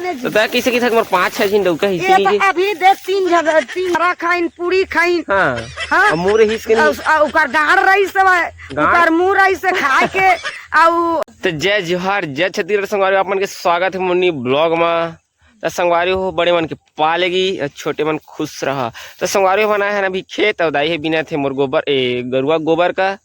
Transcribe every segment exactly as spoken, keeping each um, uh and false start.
तो तैं कइसे कहिथस मोर पाँच छह झिन डउका हे, ये तो इसीलिए। अभी देख, तीन झन, तीन झन खाइन, पूरी खाइन। हाँ। हाँ? अब मुँह रहिस के नहीं? अउ, अउ ओकर गांड़ रहिस हे, गांड़? ओकर मुँह रहिस हे खाए के, अउ तो जय जोहार, जय छत्तीसगढ़ संगवारी हो, आप मन के स्वागत हे मोर नी vlog मा। तो संगवारी हो, बड़े मन के पालेगी अउ छोटे मन खुश रहा। तो संगवारी हो, हमन आए हन अभी खेत, अउ दाई हे बीनत हे मोर गोबर, ए, गरुवा गोबर का।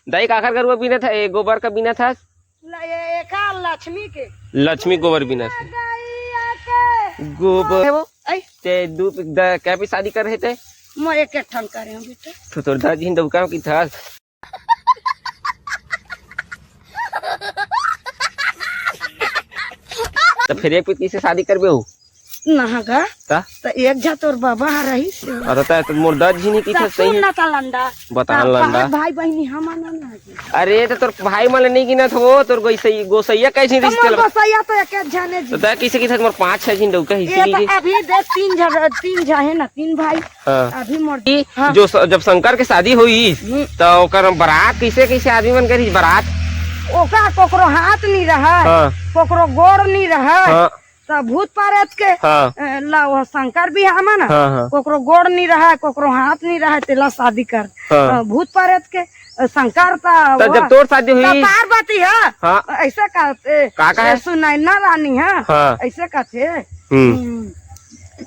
दाई, काकर गरुवा बीनत हे? ए, गोबर का बीनत हे? ल-, ए-, एका लक्ष्मी के। लक्ष्मी गोबर बीनत हे। गैया के। गोबर। ए वो, आई। ते दू पि-, द-, कै पीस शादी करे हे ते? मैं एक, एक ठन करे हूँ बेटा। तो तोर दादी हिन डउका कि था? तो फिर एक पीस किसे शादी करबे हो? नहा गा। ता? त एक झा तोर बाबा ह रहिस हे। अरे ता तो मोर दादी जी नहीं की त था सही सुन है। ना ता लंडा। बता ता लंडा। पाँच भाई बहिनी हमन ना जी। अरे तो तोर भाई मन नहीं गिनत हो, तोर गोसई-, गोसैया कैसे त रिश्ते मोर लगा? गोसैया तो एक एक झने जी। तो ता किसे की था मोर पाँच छह झिन डउका हे ये इसीलिए। तो अभी देख तीन झन, तीन झन हे ना, तीन भाई। हाँ। अभी मोर ई हाँ। जो स-, जब शंकर के शादी होइस, हम्म। त ओकर बारात कइसे, कइसे आदमी मन के रहिस बारात? ओकर कोकरो हाथ नी रहय, हाँ। कोकरो गोड़ नी रहय, हाँ। त भूत प्रेत के, हाँ। अ, ला वो शंकर बिहाव म ना, हाँ, हाँ। कोकरो गोड़ नी रहय, कोकरो हाथ नी रहय, तेला शादी कर। हाँ। अ, भूत प्रेत के, अ, शंकर त त जब वो, तोर शादी त होइस? पार्वती ह, हाँ। अइसे कहथे, का कहे? अ, सुनैना रानी ह, हाँ। अइसे कहथे। हम्म। हम्म।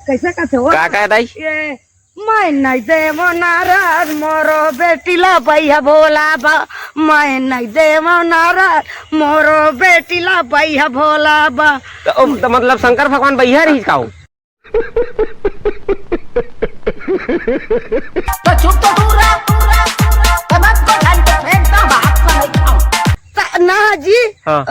कइसे कहथे वो? का कहे दाई? ये मैं नहीं देवो नारद मोरो बेटी ला बैहा भोला बा, मैं नहीं देवो नारद मोरो बेटी ला बैहा भोला बा। तो, ओ, तो मतलब शंकर भगवान बैहा रहिस का हो? तो चुप तो दूर रह, तब को ढंग से फेंक दो, बात को नहीं खाओ। त-, ना जी, हाँ। अ,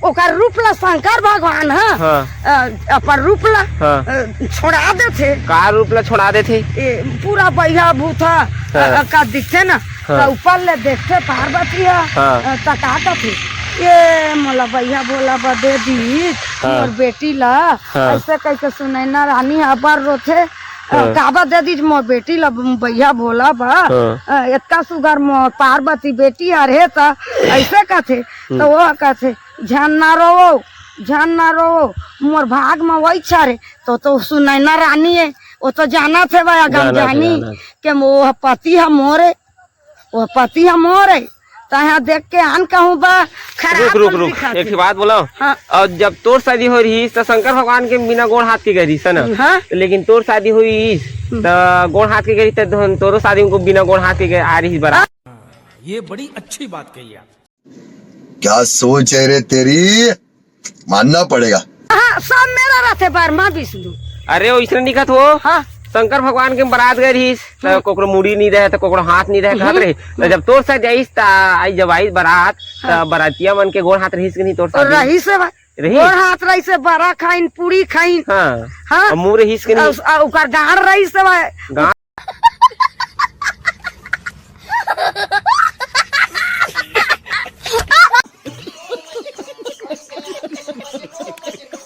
ओकर रूप ला शंकर भगवान ह, हाँ। अ, अपन रूप ला, हाँ। अ, छोड़ा देथे। का रूप ला छोड़ा देथे? ए, पूरा बैहा भूत ह, हाँ। अ, का दिखथे ना, हाँ। त ऊपर ले देखथे पार्वती ह, हाँ। अ, त का कथे, "ए, मोला बैहा भोला बा दे दी, हाँ। मोर बेटी ला।" हाँ। अइसे कहिके सुनैना रानी ह अबर रोथे, अ, हाँ। "काबर दे दी मोर बेटी ला बैहा भोला बा?" हाँ। अ, "एतका सुघर मोर पार्वती बेटी हर हे," त अइसे कथे। हम्म। त वो कथे, "झन ना रोवो, झन ना रोवो, मोर भाग म वही छरे।" तो, तो सुनैना रानी हे, वो तो जानत हे भाई, अगम जानत हे, जानी जानत। के वो पति ह मोर हे, वो पति ह मोर हे। तहाँ देख के आन कहूँ बा, खराब रुक, रुक, मन रुक, दिखत एक हे। ठे बात बोलो। हाँ। अउ जब तोर शादी हो रहिस, त शंकर भगवान के बिना गोड़ हाथ के गए रहिस, है ना? हाँ। लेकिन तोर शादी होइस, हम्म। त गोड़ हाथ के गए रहिस, त तोरो शादी को बिना गोड़ हाथ के गए आ रहिस बारात। ये बड़ी अच्छी बात कही आप। क्या सोच है रे तेरी, मानना पड़ेगा। हाँ, सब मेरा रथे बर्मा विष्णु। अरे, वो इसने नहीं कहत हो। हाँ। शंकर भगवान के बारात गए रहिस, त हम्म। कोकरो मुड़ी नहीं रहे, त कोकरो हाथ नहीं रहे, कहत हम्म। रही। त जब तोर साथ जाइस, त आई, जब आइस बारात, त हाँ। बारातिया मन के गोड़ हाथ रहिस कि नहीं तोर और साथ? रहिस हे भाई। रहिस? गोड़ हाथ रहिस हे, बरा खाइन, पूरी खाइन। हाँ। हाँ। अउ मुँह रहिस कि नहीं? अउ, अउ ओकर गांड़ रहिस हे भाई। गांड़?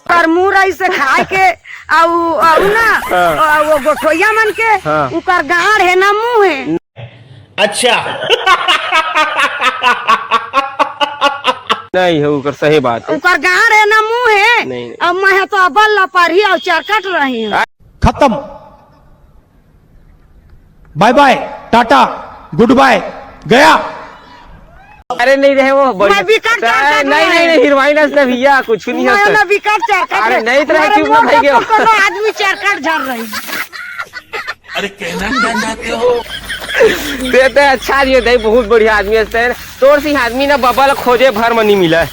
ओकर मुँह रहिस हे खाए के, अउ, अउ ना, हाँ। अउ वो गोठोइया मन के, हाँ। ओकर गांड़ हे ना मुँह हे। अच्छा। नहीं हे, ओकर सही बात हे। ओकर गांड़ हे ना मुँह हे। नहीं, नहीं। अब मैं तो अब्बल ला परही अउ चरकट रही हूँ। खत्म। बाय बाय, टाटा, गुड बाय, गया। अरे नहीं रहे वो, बढ़िया। मैं विकट अरे, चरकट नहीं, रहे। नहीं, नहीं, हीरोइन हस ना भैया, कुछ नहीं मैं हस। ना विकट चरकट अरे रहे। नहीं, तो मेरे चुप ना मुंह भाई से के। तो कोनो आदमी चरकट झर रही। अरे कहना क्या चाहते हो? ते, ते अच्छा आदमी हे, बहुत बढ़िया आदमी हे। तोर सी आदमी ना बबा ला खोजे भर म नी मिले।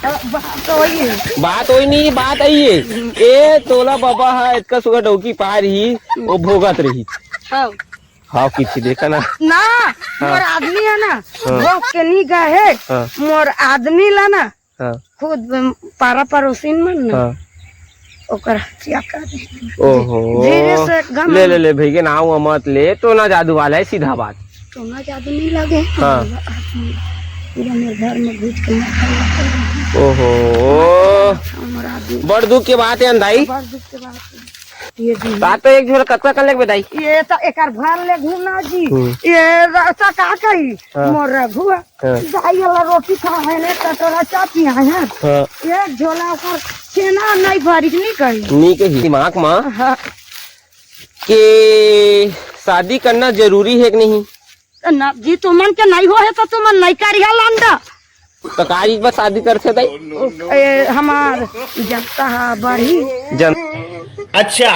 बात तो वही हे। बात वही नहीं, बात यही हे। ए, तोला बबा हा, इतका सुघर डौकी पाए रही, वो भोगत रही। हाँ। हाँ, किसी देखा ना। ना, हाँ। मोर आदमी हे ना, हाँ। भोग के नी गए हे, हाँ। मोर आदमी ला ना, हाँ। खुद पारा पड़ोसिन मन ना, हाँ। ओकर हत्या कर दे। ओहो। धीरे से गम ले, ले, ले, भैया, नाव मत ले, टोना जादू वाला हे, सीधा बात। टोना जादू नहीं लगे। हाँ। पूरा मोर घर में घुस के मर गया। ओहो। हमारा आदमी। बड़ दुख के बात हे, अंधाई। बड़ दुख के बात हे। ये जी। ता तो एक झोला कतका कन लेगबे दाई? ये तो एकर भर लेगहूँ ना जी। हम्म। ये रस्ता का कही? हाँ। मोर रघु ह। हाँ। दाई वाला रोटी खाए हे ने, कटोरा चा पियाए हे। हाँ। एक झोला ओकर छेना नहीं भरी, नहीं कही। नहीं कही। दिमाग मा हाँ। के शादी करना जरूरी हे कि नहीं? ना जी, तुमन के नहीं हो हे तो तुमन नहीं करिहा लंडा। तो का चीज बर शादी करथे दाई? ए, हमार जनता हा बढ़ी। जन अच्छा।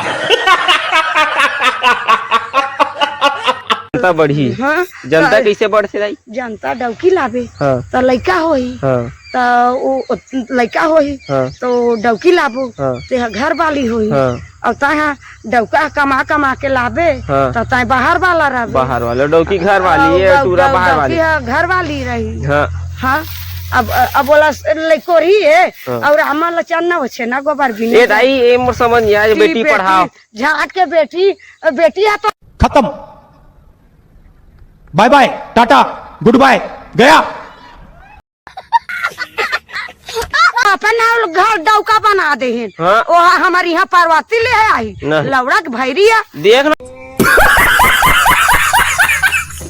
जनता बढ़ी। हाँ। जनता तो कइसे बढ़थे दाई? जनता डौकी लाबे, हाँ। तो लइका होही। हाँ। तो ओ, ओ, लइका होही, हाँ। तो डौकी लाबो, हाँ। ते ह घर वाली होही। हाँ। अउ तैं ह डौका कमा कमा के लाबे, हाँ। त तैं बाहर वाला रहबे। बाहर वाला, डौकी घर वाली अउ है, डौ-, टूरा डौ-, बाहर डौकी वाली। ह घर वाली रही। हाँ। हाँ। अब, अब ओला स-, लइको रही है, हाँ। अउ हमन ला चन्ना होछे ना गोबर गिने ए के। दाई, ए मोर समझ नहीं आए, कि बेटी बेटी पढ़ाओ। झाट के बेटी, बेटी है तो खत्म। बाय बाय, टाटा, गुड बाय, गया। अपन घर डौका बना दे हे। हाँ। ओहा हमर इहाँ परवती ले हे आई। ना। लौड़ा के भैरिया। देख ना।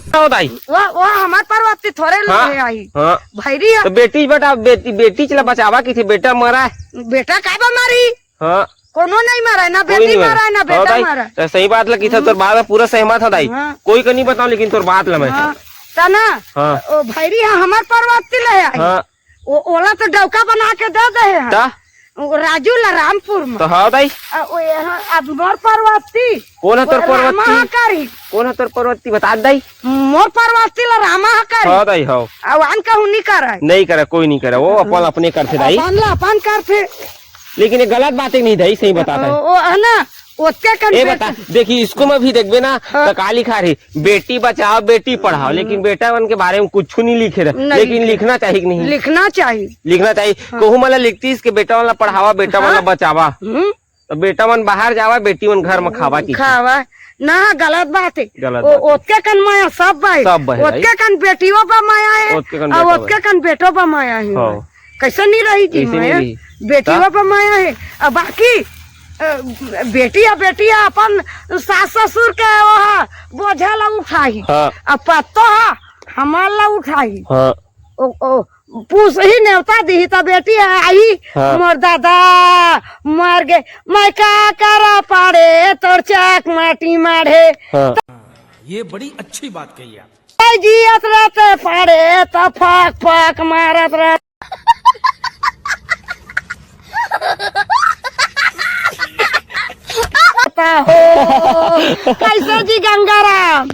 ना हो दाई। वो, वो हमर परवती थोरे ले हाँ। हे आई। हाँ। भैरिया। तो बेटी बेटा, बेटी, बेटी चला बचावा की थी, बेटा मरा है। बेटा का बा मारी? हाँ। कोनो नहीं मरा है, ना कोई बेटा नहीं मरा। मरा है, ना हाँ बेटा दाई, मरा है। तो सही बात लगी था, तोर बात में पूरा सहमत है दाई। हाँ। कोई का नहीं बताऊँ, लेकिन तोर बात ला मैं। हाँ। तना, हाँ। ओ भैरी हा हमर परवती ले आई। हाँ। ओ, ओला तो डौका बना के दे दे हे। ता? ओ राजू ला रामपुर में। तो हाँ दाई। आ, ओ यहाँ, अब मोर परवती। कौन है तोर ओ रामा परवती? हा करी। कौन है तोर परवती? बता दाई। मोर परवती ला रामा हा करी। हाँ दाई, हाँ। अब आन कहूँ नहीं करे। नहीं करे, कोई नहीं करे। वो अपन अपने करथे दाई। अपन ला अपन करथे। लेकिन ये गलत बात नहीं दाई, सही बताता है। ओ, ओ, है ना? ओतके कन ए बेटा। बता, देखी, इसको में भी देखबे ना, हाँ। तो का लिखा रही, "बेटी बचाओ, बेटी पढ़ाओ", हम्म। लेकिन बेटा मन के बारे में कुछ नहीं लिखे रहे। नहीं लेकिन लिखे। लिखना चाहिए कि नहीं? लिखना चाहिए। लिखना चाहिए। हाँ। कहूँ मन ला लिखतीस कि बेटा मन ला पढ़ावा, बेटा मन ला हाँ। बचावा। हम्म। तो बेटा मन बाहर जावा, बेटी मन घर में खावा की। खावा। ना, गलत बात है। गलत ओ, बात है। ओतके कन माया सब बा है। सब बा है भाई। ओतके कन बेटियों बा माया है, ओतके कन और बेटा बा। ओतके कन बेटो बा माया है। हाँ। कैसे नहीं रही जी कैसे नहीं माया? रही? बेटियों ता? बा माया है। अब बाकी, अ, बेटी या बेटी या अपन सास ससुर के वो हा बोझा ला उठाही। हाँ। अब पत्तो हा हमार ला उठाही। हाँ। ओ, ओ, पूस ही नेवता दी त बेटी आई, हाँ। मोर दादा मर गे, मैं का करा पाड़े, तोर चाक माटी माढ़े। हाँ। ये बड़ी अच्छी बात कही आप। ए जियत रहते पाड़े, त फाक फाक मारत रह। हो, कैसे जी गंगाराम?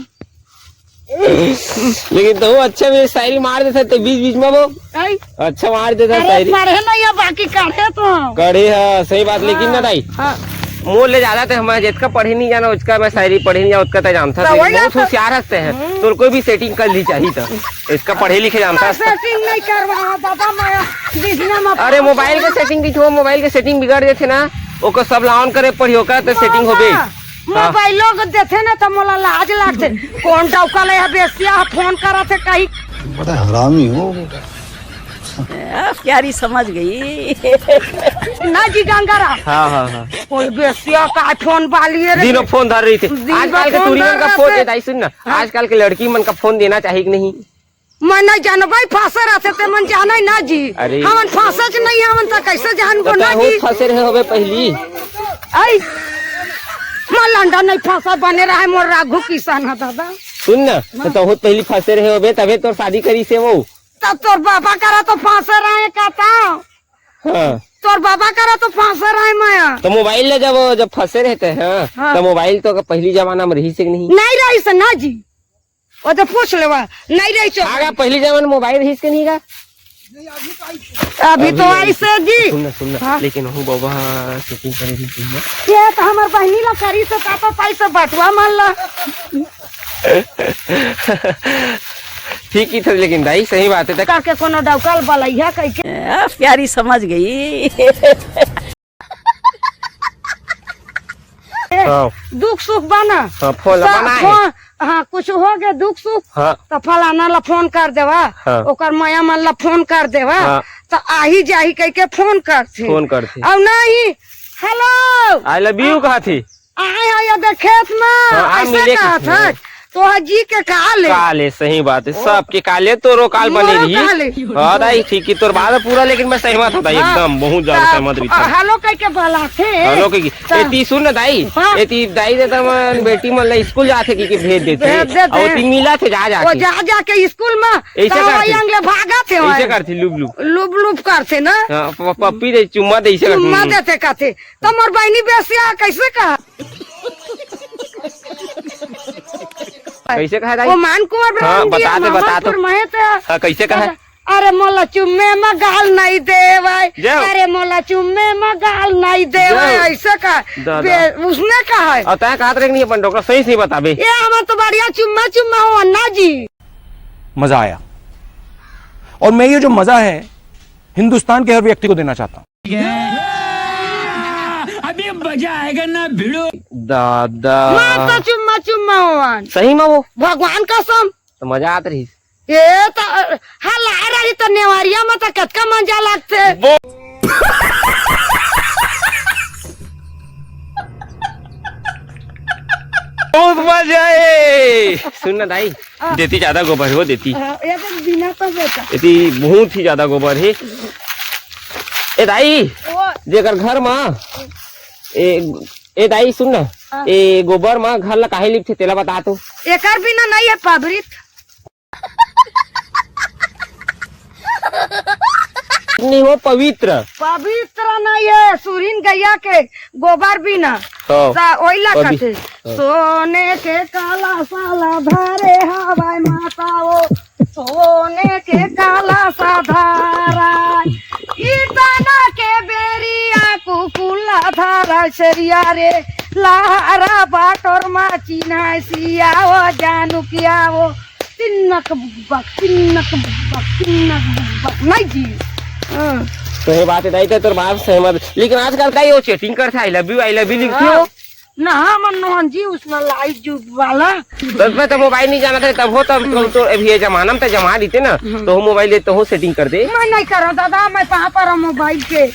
लेकिन तहूँ अच्छा में शायरी मार देथे ते बीच बीच में वो। आई? अच्छा मार देथे अरे शायरी। पढ़े नहीं है, बाकी काढ़े तो। काढ़े हा, सही बात, लेकिन ना हाँ, दाई, हाँ। मोर ले ज्यादा ते हमारे जितका पढ़े नहीं जाना, उतका मैं शायरी पढ़े नहीं जाना, उतका ते जानता तो ते वही बहुत बात है। होशियार हंसते हैं। हम्म। तोर कोई भी setting कर ली चाहिए तो। इसका पढ़े लिखे जानता मैं है। Setting नहीं करवा दादा, मैं बिजली में अरे mobile के setting की छोड़, mobile के setting बिगड़ जाते ना, ओकर सब ला on करे पड़ी, ओकर तो setting होबे। हाँ। मोबाइलो के देथे ना त मोला लाज लागथे। कौन डौका ले ह बेसिया ह फोन करत हे कही। बड़ा हरामी हो बेटा। आ, प्यारी समझ गई। ना जी गंगाराम। हाँ, हाँ, हाँ। कोई बेसिया का फोन बालिए रे। दिनों फोन धर रही थी। दिन भर आजकल के फोन तुरी मन धर का फोन रहते। दे, दाई सुन ना। हाँ। आजकल के लड़की मन का फोन देना चाहिए कि नहीं? मैं नहीं जानबे, फंसे रहते ते मन जाने ना जी। अरे। हमन फंसे के नहीं, हमन त कैसे जानबो तो ना तैं जी? फंसे रहे होबे पहली। आई, मैं लंडा नहीं फंसा बने रहे, मोर राघु किसान है दादा। सुन ना, तो हाँ। तहूँ पहली फंसे रहे होबे, तबे तोर शादी करी से वो। तब तोर बाबा करा तो फंसे रहे का ता? हाँ। तोर बाबा करा तो फंसे रहे मैं। तो मोबाइल ले जब, जब फंसे रहते हैं, हाँ। तो मोबाइल तो पहली जमाना में रही से कि नहीं? नहीं रही से ना जी। वो तो पूछ लेवा, नहीं रही चो। आगा पहली जमाना मोबाइल रही से कि नहीं का? अभी तो अभी ऐसे जी। सुन ना, सुन ना, हाँ। लेकिन हूँ बाबा setting करे भी सुन ना। ये तो हमार बहनी ला करी से का तो पाई से बटुआ मान ला। ठीक ही था, लेकिन दाई सही बात है। करके कोनो डौकल बलैया कह के। आ, प्यारी समझ गई। हाँ। दुख सुख बना। हाँ, फोन ला सा-, बना है। फोन, हाँ, कुछ हो गया दुख सुख, हाँ। तो फलाना ला फोन कर देवा, हाँ। ओकर माया मन ला फोन कर देवा, हाँ। तो आही जाही कह के फोन करथे। फोन करथे। और नहीं, "Hello।" I love you हाँ। कहा थी। दे खेत में, हाँ, हाँ, ऐसे मिले कहत किसने? है। तो जी के का ले? का ले, सही बात है, मोर सबके का ले, तोरो काल बने मोरो रही। का ले? हाँ, दाई, ठीक ही तोर बात है पूरा, लेकिन मैं सहमत होता हाँ। एकदम, बहुत ज्यादा ता-, सहमत रही था। हेलो कह के बोला थे। हेलो कह के, ता-, एती सुन ना दाई, हाँ। एती दाई दे त मन बेटी मन ला स्कूल जाथे कि, कि भेज देथे। भेज देथे। और एती मिला थे जा वो जाके। जा जाके स्कूल में, ऐसे ता करथे। वही अंगले भागा थे ऐसे वही। करथे, लुप लुप। लुप लुप करथे ना। हाँ, प-, पप्पी दे, चुम्मा दे, ऐसे करथे। चुम्मा हम्म। देथे कहथे। तो मोर बहिनी बेसिया कैसे कहा? कैसे कहा दाई? वो मान कुंवर हाँ, ब्रांड बता दिया दे, बता तो। मामनपुर में है तो। हाँ, कैसे कहा? अरे मोला चुम्मे में गाल नहीं दे भाई। जाओ। अरे मोला चुम्मे में गाल नहीं दे जाओ। भाई, ऐसे कहा। दादा। बे-, उसने कहा है। और तय कहत रहे कि नहीं अपन डॉक्टर सही सही बताबे। ये हमार तो बढ़िया चुम्मा चुम्मा हो अन्ना जी। मजा आया। और मैं ये जो मजा है हिंदुस्तान के हर व्यक्ति को देना चाहता हूँ। अभी मजा आएगा ना भिड़ो। दादा। मैं तो चुम्मा चुम्मा होवन। सही में वो? भगवान कसम। तो मजा आत रही। ये तो हला रही तो नेवरिया में तो कतका मजा लगते। वो बहुत मजा आए। सुन ना दाई, हाँ। देती ज्यादा गोबर हो देती। हाँ, ये तो बिना तो बेटा। देती बहुत ही ज्यादा गोबर है। ए दाई, वो जेकर घर मा, ए, ए दाई सुन ना, हाँ। ए गोबर मा घर ला काहे लिपथे तेला बता तो। एकर बिना नहीं है पवित्र। नहीं हो पवित्र। पवित्र नहीं है, सुरीन गैया के गोबर बिना। हाँ। सा-, ओइला पवि-, कथे। हाँ। सोने के काला साला धरे हवाई माता वो, सोने के काला सा धारा, इतना के बेरिया कुकुला धारा सरिया रे, लहरा बाटोर मा चिन्हा सिया वो जानू किया वो। तिन्नक बुब्बक, तिन्नक बुब्बक, तिन्नक बुब्बक। नहीं जी। हाँ। तो ये बात है, दाई, तो तोर बात सहमत। लेकिन आजकल का ये chatting करथे, "I love you, I love you" लिखथे हो। हाँ। ना, मन नोहन जी, उसमें लाइट जो वाला। तो मैं तो मोबाइल नहीं जाना था, तब हो, तब तो, तो अभी ये जमाना में तो जमा देते ना, हम्म। तो हो मोबाइल दे, तो हो setting कर दे। मैं नहीं करो दादा, मैं कहाँ पर हूँ मोबाइल के।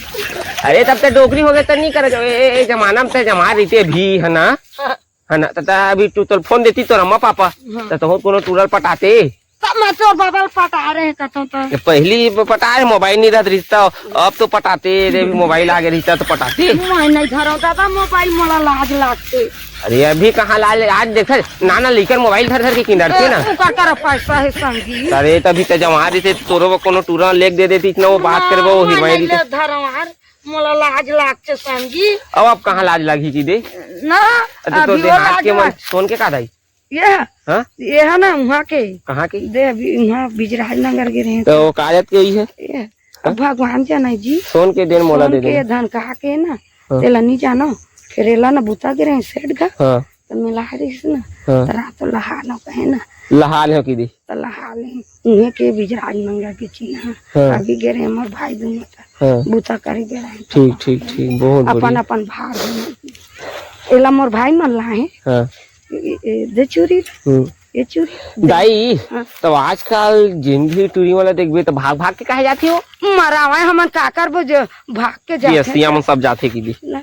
अरे, तब तो डोकरी हो गए, तो नहीं करे, ए, ए, ए, जमाना में तो जमा देते अभी, है ना? हाँ। है ना, त, त अभी तू तोर फोन देती तोर अम्मा पापा, हाँ। त तोहर कोनो टूरा ल पटाते। तब मैं तोर बाबा ल पटा रहे कथों तो। ये पहली प-, पटाए मोबाइल नहीं रहत रिश्ता, अब तो पटाते रे, अभी मोबाइल आगे रिश्ता तो पटाते। मैं नहीं धरो दादा मोबाइल, मोला लाज लागते। अरे अभी कहाँ लाज, आज देख नाना लइकर मोबाइल धर धर के किंदरते ना। ए, ओकर करा पैसा है संगी। अरे तभी तो जमा देते, तोरो वो कोनो टूरा लेके दे देती, इतना वो बात करबो, वो हाँ, हिरवाई नहीं देते। ले धरो यार। मोला लाज लागथे संगी। अब, अब कहाँ लाज लागही जी दे? ना, अच्छा, तो अभी दे वो हाथ लाज के मन लाग- सोन के का दाई? ये है, हाँ? ये है ना वहाँ के। कहाँ के? दे अभी वहाँ बिजराज नगर के रहे तो वो का जात के ही है? ये, हाँ? अब भगवान जाने जी। सोन के देन मोला सोन दे के दे। धन कहा के ना, हाँ। तेला नहीं जानो। फिर एला ना बुता के रहे सेठ घर। हाँ। त मिला रहिस ना, हाँ। त रात लहान हो कहे ना। लहान हो की दी? त लहान है। उहे के बिजराज मंगा के चिन्हा। हाँ। अभी गे रहे मोर भाई दुनो त हाँ। बूता करे गे रहे। ठीक, ठीक, ठीक, बहुत अपन, बढ़िया। अपन भार दुनो। एला मोर भाई मन ला है। हाँ। ए, ए, दे चूरी। हम्म। ये चूरी। दाई, हाँ। तो आजकल जिन भी टूरी वाला देखबे त भाग भाग के कहे जाती हो? मरावे हमन का करबो जो भाग के ये जाथे। सिया मन सब जाथे की दी। ना।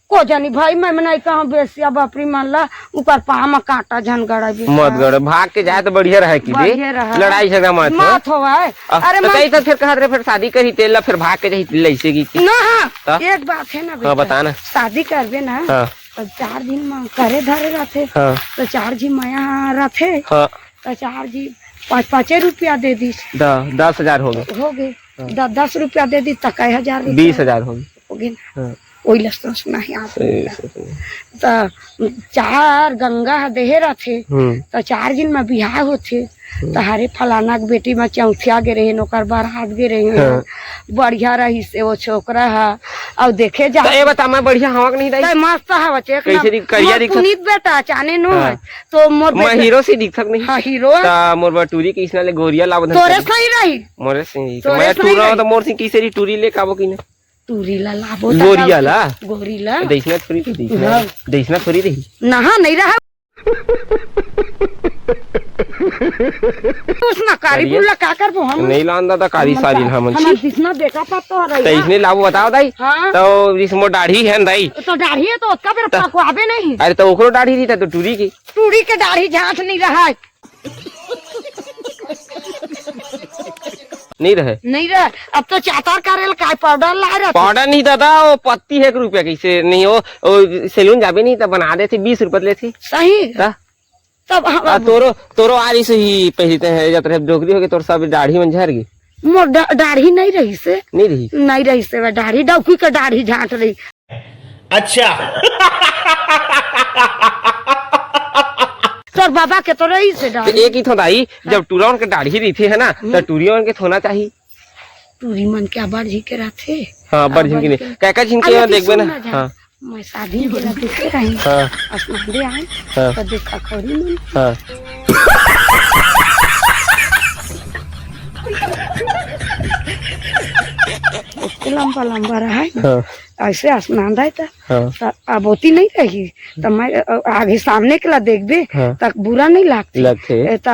को जानी भाई, मैं नहीं कहूँ बेसिया बापरी मन ला, ऊपर पा में कांटा झन गड़ा बेटा। मत गड़े, भाग के जाए तो बढ़िया रहे की दे। बढ़िया रहे। लड़ाई झगड़ा मत हो। मत होवे। आ, अरे तो मत कही तो फिर कहत रहे, फिर शादी करी तेला, फिर भाग के जाही तेला ऐसे की, की। ना, हाँ, हाँ? एक बात है ना हाँ, बेटा, बता ना। शादी करबे ना, हाँ। तो चार दिन में करे धरे रहते, हाँ। तो चार जी मया रहते, हाँ। तो चार जी पाँच पाँचे रुपया दे दिस। द-, दस हजार हो गए। हो गए। हाँ। द-, दस रुपया दे दी, त कई हजार रुपया बीस हजार हो गए। हो गए ना। हाँ। वही लस तो सुना है आप। सही, सही, सही। त चार गंगा ह देहे रथे, हम्म। त चार दिन में बिहाव होथे। हम्म। त हरे फलाना के बेटी में चौथिया गे रहे, ओकर बारात गे रहे, हाँ। बढ़िया रही से वो छोकरा ह, अउ देखे जा। त ए बता, मैं बढ़िया हवा के नहीं दाई? त मस्त हवा, चेक कैसे ना। दिख-, करिया मोर दिखत? पुनीत बेटा, चाने नो हाँ। है। तो मोर मैं बेटा हीरो से दिखत नहीं? हाँ, हीरो। त मोर बर टूरी के इसना ले गोरिया लावत हन तोरे तोरी। सही रही। मोरे से नहीं। तो तोरे मैं सही टूरा रही। तो मोर से किसे री टूरी ले काबो की ना? टूरी ला लाबो त गोरिया लाबो। ला? गोरी ला। देसना थोड़ी तो देसना। हाँ। देसना थोड़ी रही। नहा नहीं रहा। उसना कारी करिया। बुल्ला का करबो हम? नहीं लान दादा, कारी हमन सारी का, हमन हमन छी। जितना देखा था तो रही त ना। इसने लाबो बताओ दाई। हाँ। तो इस मोर दाढ़ी है न दाई। तो दाढ़ी है तो उसका बेर त पकवाबे नहीं। अरे तो ओकरो दाढ़ी रही था तो टूरी की। टूरी के दाढ़ी झांट नहीं रहा है। नहीं रहे। नहीं रहे। अब तो चातर करेल काय पाउडर ला रहा। पाउडर नहीं दादा, वो पत्ती है एक रुपया कैसे नहीं हो, वो सैलून जाबे नहीं तब बना देते, बीस रुपया लेते। सही। त? तब हम आ, तोरो, तोरो आ रही से ही पहली ते है, जब तोरे डोकरी हो गई, तोर सब दाढ़ी मन झर गई। मोर डा-, दाढ़ी नहीं रही से। नहीं रही। नहीं रही से, वह दाढ़ी, डौकी के दाढ़ी झांट रही। अच्छा। तोर बाबा के तो रही से तो दाढ़ी। एक ही थोड़ा ही, जब टूरा मन के दाढ़ी रही थी, है ना, तो हम्म। टूरी मन के थोना चाहिए। टूरी मन के अबर झिन के रथे। हाँ, अबर झिन के अबर नहीं। के। काका झिन के अरे, यहाँ देखबे सुन ना। ना जा। हाँ। मैं शादी के ला देखे रही। हाँ। असमान दे आए। हाँ। तो देखा खौरी मन। हाँ। उसके लंबा लंबा रहा है ना। हाँ। ऐसे असमान रहे तो हाँ। त-, अब होती नहीं रही। त मैं, अ, आगे सामने के ला देखबे, हाँ। त बुरा नहीं लगती। लगथे। ए, त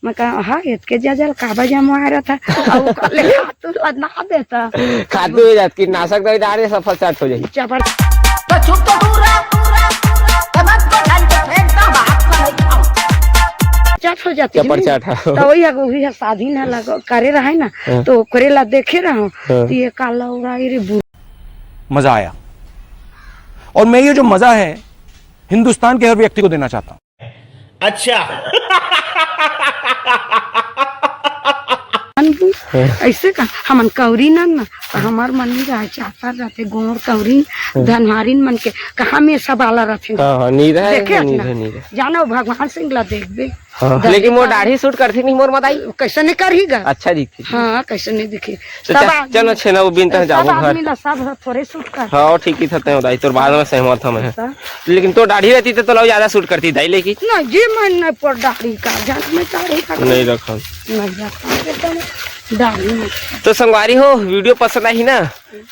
मैं कहा, "हाँ, इतके जजल काबा जमवा रहा था।" अब वो कहले, "खातू ला ना देता।" खातू हो जात, कीटनाशक दवाई डाल दे, सब फल चाट हो जाई। चपड़। तो चुप तो दूर रह, दूर रह, दूर रह। ए, मत को ढंग से फेंक दो, बाप को नहीं खाओ। चट हो जाती चपड़ है। चाट, हाँ। तो वही है, वही है, शादी ना लगो, करे रहे ना, हाँ। तो ओकरे ला देखे रहो, हाँ। तो ये काला उड़ा, ये रे बु- मजा आया। और मैं ये जो मजा है, हिंदुस्तान के हर व्यक्ति को देना चाहता हूँ। अच्छा। अनबू, हाँ। ऐसे का, हमन कौरी नन ना, तो हमार मन नहीं रहा, चाकर रहते, गोर कौरी, हाँ। धनहारिन मन के, कहाँ में सब आला रहते। हाँ, हाँ, नहीं रहे, देखे नहीं ना? रहे, नहीं रहे। जानो भगवान सिंह ला देखबे। हाँ, दर्द लेकिन वो का दाढ़ी सूट करती नहीं मोर मदाई। कैसे नहीं करही गा? अच्छा दिखती। हाँ, कैसे नहीं दिखी? तो सब चल, आदमी, चल ना छेना, वो बिनता है, सब जाबो घर। आदमी ला सब थोड़े सूट कर। हाँ, ठीक ही था, तय दाई, तोर बात में सहमत हम हैं। तो? लेकिन तो दाढ़ी रहती तो, तो लो ज्यादा सूट करती दाई, लेकिन नहीं जी, मैं नहीं पर दाढ़ी का, जान मैं दाढ़ी का नहीं रखा। नहीं रखा, एकदम दाढ़ी में। तो संगवारी हो, वीडियो पसंद आई ना,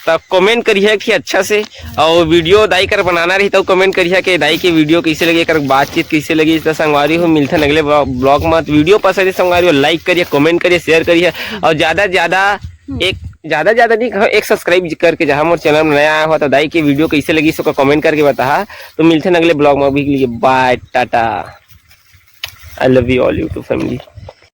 त कमेंट करिहा कि अच्छा से, अउ वीडियो दाई कर बनाना रही त कमेंट करिहा कि दाई के वीडियो कैसे लगी, एकर बातचीत कैसे लगी। त संगवारी हो, मिलथन अगले ब्लॉ-, ब्लॉग में। त वीडियो पसंद है संगवारी हो, लाइक करिहा, कमेंट करिहा, शेयर करिहा, अउ ज्यादा से ज्यादा एक, ज्यादा से ज्यादा नहीं कहो, एक सब्सक्राइब करके जहाँ मोर चैनल में नया आया हो त दाई के वीडियो कैसे लगी, सबका कमेंट करके बताहा। तो मिलथन अगले ब्लॉग में, अभी के लिए बाय, Tata, I love you all YouTube family।